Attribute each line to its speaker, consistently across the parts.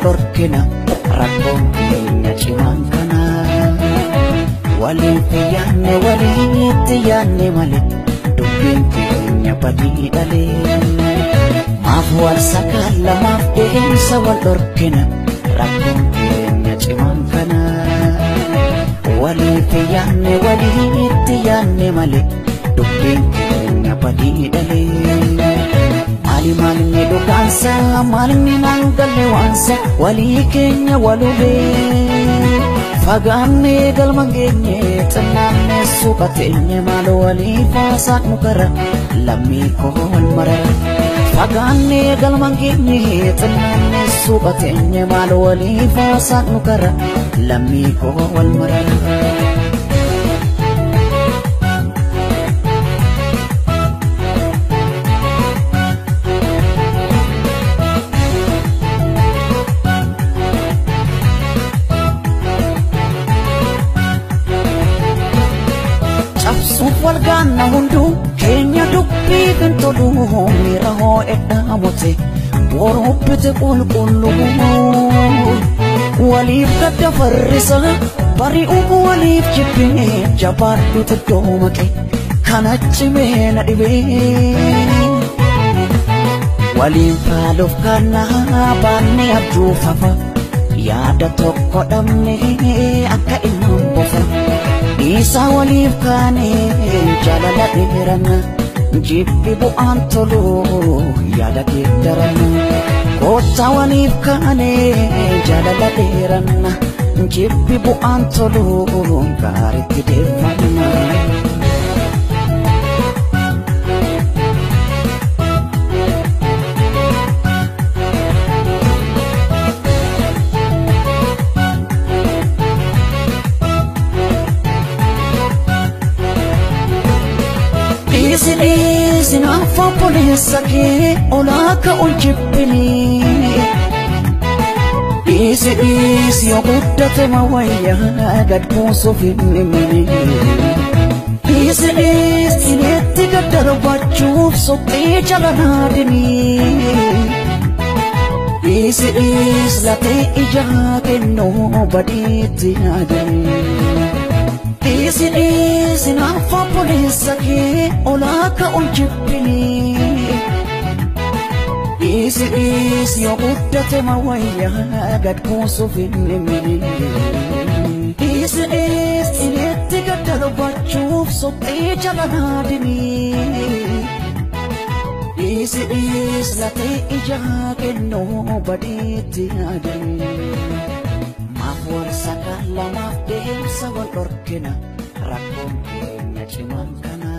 Speaker 1: dhorkina rakkoon keenya cimaan kana. Waliif yaanne walitti yaanne malee dubbiin keenya badii dhalee. Maaf wal sakaalla maaf deemsa wal dhorkina rakkoon keenya cimaan kana. Waliif yaanne walitti yaanne malee dubbiin keenya badii dhalee. Maali maalinni dhugaansa maalinni naan galle waansa walii keenya walubee. Fagaannee galma geenye xinnaannee suuqa teenye maal waliif haasaan nu gara lammii koo wal marara. Fagaannee galma geenye xinnaannee suuqa teenye maal waliif haasaan nu gara lammii koo wal marara. Cabsuuf wal gaanna hunduu keenya dubbii hin tolu miira hoo'edhaa mute boruubbite qulqulluu. Waliif gadda farrisa bari'uu waliif jibbee jabaadhuutu iddoo maqe kana cimee na dhibee. Waliin faaluuf kannaa baannee abjuu fafa yaada tokko dhabnee akka ilmaan bofa. Dhiisaa waliif kaanee jaalala dheeranna jibbi bu'aan tolu yaada geeddaranna. Koottaa waliif kaanee jaalala dheeranna jibbi bu'aan tolu gaariitti deeffanna. Dhiisi dhiisi naaf obboleessa kee olaa ka'uun jibbinii. Dhiisi dhiisi yoo guddate mawayyaa gad buusuuf hin dhimminii. Dhiisi dhiisi itti gad darbachuuf suphee jala naadinii. Dhiisi dhiisi latee ijaa kennuu badiitti yaadanii. Dhiisi dhiisi naaf obboleessa kee olaa ka'uun jibbinii. Dhiisi dhiisi yoo guddate mawayyaa gad buusuuf hin dhimminii. Dhiisi dhiisi itti gad darbachuuf suphee jala naadinii. Dhiisi dhiisi latee ijaa kennuu badiitti yaadanii. Maaf wal sakaalla maaf deemsa wal dhorkina rakkoon keenya cimaan kana.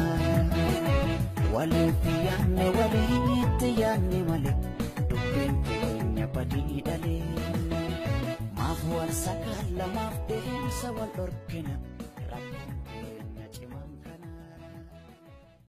Speaker 1: Waliif yaanne walitti yaanne malee dubbiin keenya badii dhalee. Maaf wal sakaalla maaf deemsa wal dhorkina.